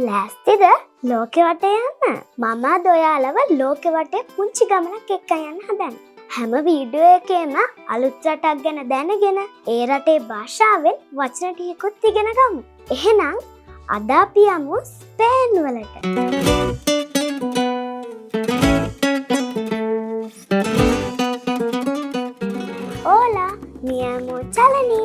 ලෑස්තිද ලෝකෙ වටේ යන්න? මම අද ඔයාලව ලෝකෙ වටේ පුංචි ගමනක් එක්ක යන්න හදන්නේ. හැම වීඩියෝ එකේම අලුත් රටක් ගැන දැනගෙන ඒ රටේ භාෂාවෙන් වචන ටිකකුත් ඉගෙන ගමු. එහෙනම් අද අපි යමු ස්පේන් වලට. Hola, me llamo Chalani.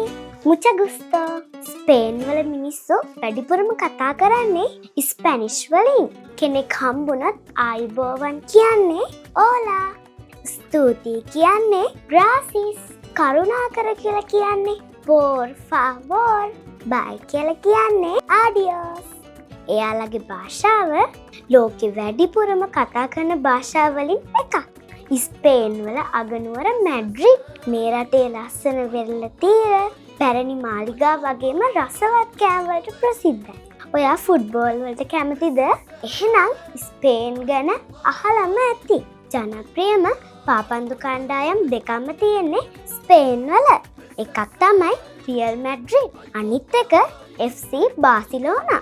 Mucho gusto. Spain වල මිනිස්සු වැඩිපුරම කතා කරන්නේ ස්පැනිෂ් වලින්. කෙනෙක් හම්බුනොත් ආයුබෝවන් කියන්නේ ඕලා. ස්තුතියි කියන්නේ ග්‍රාසිස්. කරුණාකර කියලා කියන්නේ පෝර් ෆාවෝර්. බයි කියලා කියන්නේ ආඩියෝස්. එයාලගේ භාෂාව ලෝකෙ වැඩිපුරම කතා කරන භාෂාවලින් එකක්. ස්පේන් වල අගනුවර මැඩ්‍රිඩ්. මේ රටේ ලස්සන වෙරළ තීර, පැරණි මාලිගා වගේම රසවත් කෑම වලට ප්‍රසිද්ධයි. ඔයා ෆුට්බෝල් වලට කැමතිද? එහෙනම් ස්පේන් ගැන අහලම ඇති. ජනප්‍රියම පාපන්දු කණ්ඩායම් දෙකම තියෙන්නේ ස්පේන් වල. එකක් තමයි රියල් මැඩ්‍රිඩ්, අනිත් එක FC Barcelona.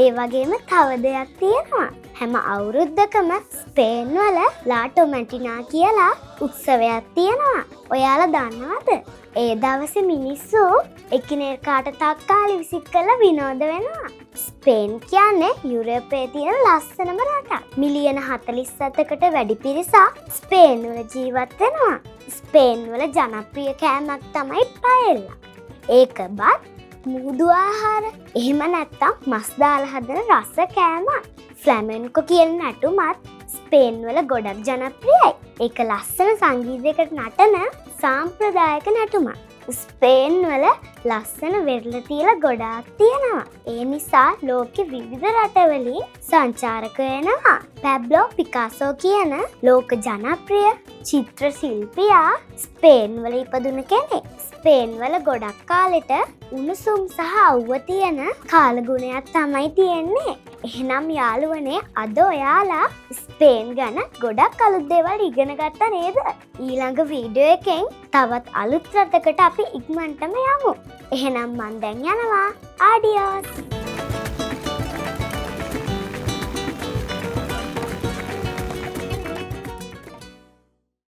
ඒ වගේම තව දෙයක් තියෙනවා. හැම අවුරුද්දකම ස්පේන් වල ලා ටොමැටිනා කියලා උත්සවයක් තියෙනවා. ඔයාලා දන්නවද? ඒ දවසේ මිනිස්සු එකිනෙකාට තක්කාලි විසික් කරලා විනෝද වෙනවා. ස්පේන් කියන්නේ යුරෝපයේ තියෙන ලස්සනම රටක්. මිලියන 47කට වැඩි පිරිසක් ස්පේන් වල ජීවත් වෙනවා. ස්පේන් වල ජනප්‍රිය කෑමක් තමයි පයෙල්ලා. ඒක බත්, මුහුදු ආහාර, එහෙම නැත්තම් මස් දාලා හදන රස කෑමක්. ෆ්ලැමෙන්කෝ කියන නැටුමත් ස්පේන් වල ගොඩක් ජනප්‍රියයි. ඒක ලස්සන සංගීතයකට නටන සාම්ප්‍රදායික නැටුමක්. ස්පේන් වල ලස්සන වෙරළ තියලා ගොඩාක් තියෙනවා. ඒ නිසා ලෝකෙ විවිධ රටවලින් සංචාරකයෝ එනවා. පැබ්ලෝ පිකාසෝ කියන ලෝක ජනප්‍රිය චිත්‍ර ශිල්පියා ස්පේන් වල ඉපදුන කෙනෙක්. ස්පේන් වල ගොඩක් කාලෙට උණුසුම් සහ අව්ව තියෙන කාලගුණයක් තමයි තියෙන්නේ. එහෙනම් යාළුවනේ, අද ඔයාලා ස්පේන් ගැන ගොඩක් අලුත් දේවල් ඉගෙන ගත්තා නේද? ඊළඟ වීඩියෝ එකෙන් තවත් අලුත් රටකට අපි ඉක්මනටම යමු. එහෙනම් මං දැන් යනවා. ආඩියෝස්.